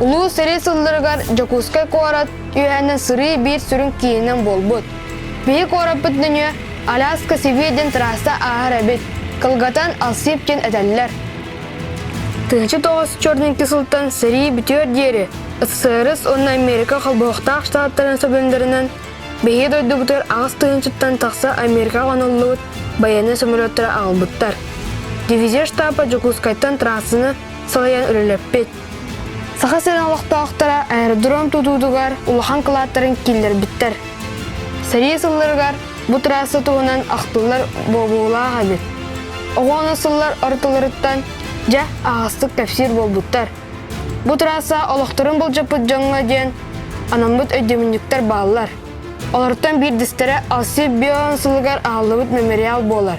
Улуу сэрии сылларыгар Дьокуускай куорат үөһэнэн сырыы биир сүрүн киининэн буолбут. Биһи куораппыт нөҥүө Аляска Сибиир диэн трасса ааһар эбит, кылгатан Алсип диэн этэллэр. 1942 сылтан сэрии бүтүөр диэри СССР уонна Америка холбоһуктаах штаттарын сөбүлэҥнэринэн биһиги дойдубутугар аҕыс тыһыынчаттан тахса Америкаҕа оҥоһуллубут байыаннай самолеттары аҕалбыттар. Дивизия штаба Дьокуускайтан трассаны салайан үлэлэппит. Саха сирин олохтоохторо аэродром тутуутугар улахан кылааттарын киллэрбиттэр. Сэрии сылларыгар бу трасса туһунан ахтыллар буолуулаах эбит. Оҕо сыллар ортолоруттан дьэ аһаҕастык кэпсиир буолбуттар. Бу трасса олохторун былдьаппыт дьоҥҥо диэн анаммыт өйдөбүнньүктэр бааллар. Олортон биирдэстэрэ Алсип Бион сылыгар аһыллыбыт мемориал буолар.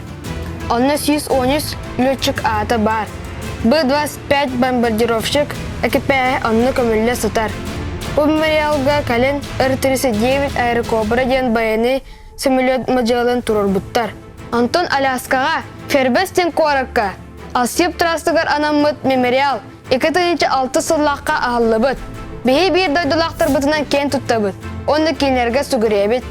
Онно 113 летчик аата баар. Б-25 бомбардировщик экипээһэ онно көмүллэ сытар. Бу мемориалга кэлин Р-39 аэрокобра диэн байыаннай сөмөлүөт мадьыалын туруорбуттар. Онтон Аляскаҕа Фербес диэн куоракка Алсип трассатыгар анаммыт мемориал 2006 сыллаахха аһыллыбыт. Биһи биир дойдулаахтарбытынан киэн туттабыт уонна кинилэргэ сүгүрүйэбит.